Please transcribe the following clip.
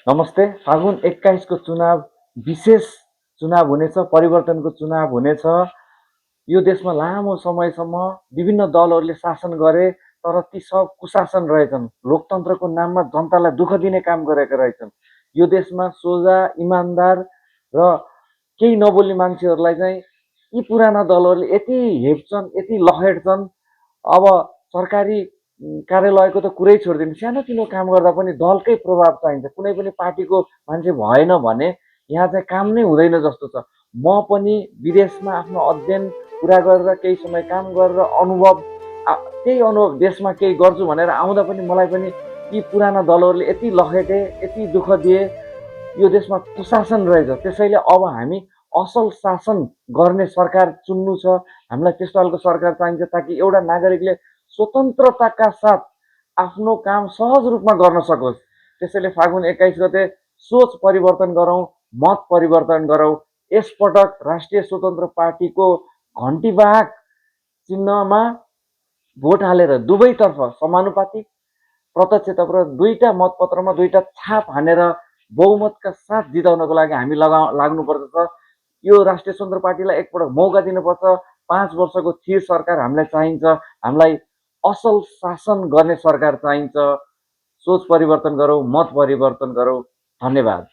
नमस्ते। फागुन 21 को चुनाव विशेष चुनाव हुनेछ, परिवर्तनको चुनाव हुनेछ। यो देशमा लामो समयसम्म विभिन्न दलहरूले शासन गरे, तर ती सब कुशासन रहेछन्। लोकतन्त्रको नाममा जनतालाई दुःख दिने काम गरेका रहेछन्। यो देशमा सोझा, इमान्दार र केही नबोल्ने मान्छेहरूलाई चाहिँ यी पुराना दलहरूले यति हेप्छन्, यति लखेट्छन्। अब सरकारी कार्यालयको त कुरै छोडिदिनु, सानोतिनो काम गर्दा पनि दलकै प्रभाव चाहिन्छ। कुनै पनि पार्टीको मान्छे भएन भने यहाँ चाहिँ काम नै हुँदैन जस्तो छ। म पनि विदेशमा आफ्नो अध्ययन पुरा गरेर केही समय काम गरेर त्यही अनुभव देशमा केही गर्छु भनेर आउँदा पनि मलाई पनि यी पुराना दलहरूले यति लखेटे, यति दुःख दिए। यो देशमा कुशासन रहेछ। त्यसैले अब हामी असल शासन गर्ने सरकार चुन्नु छ। हामीलाई त्यस्तो खालको सरकार चाहिन्छ ताकि एउटा नागरिकले स्वतन्त्रताका साथ आफ्नो काम सहज रूपमा गर्न सकोस्। त्यसैले फागुन 21 गते सोच परिवर्तन गरौँ, मत परिवर्तन गरौँ। यसपटक राष्ट्रिय स्वतन्त्र पार्टीको घन्टीवाहक चिन्हमा भोट हालेर दुवैतर्फ समानुपातिक प्रत्यक्षतर्फ दुईटा मतपत्रमा दुईटा छाप हानेर बहुमतका साथ जिताउनको लागि हामी लाग्नुपर्दछ। यो राष्ट्रिय स्वतन्त्र पार्टीलाई एकपटक मौका दिनुपर्छ। 5 वर्षको थिर सरकार हामीलाई चाहिन्छ। हामीलाई असल शासन गर्ने सरकार चाहिन्छ। सोच परिवर्तन गरौँ, मत परिवर्तन गरौँ। धन्यवाद।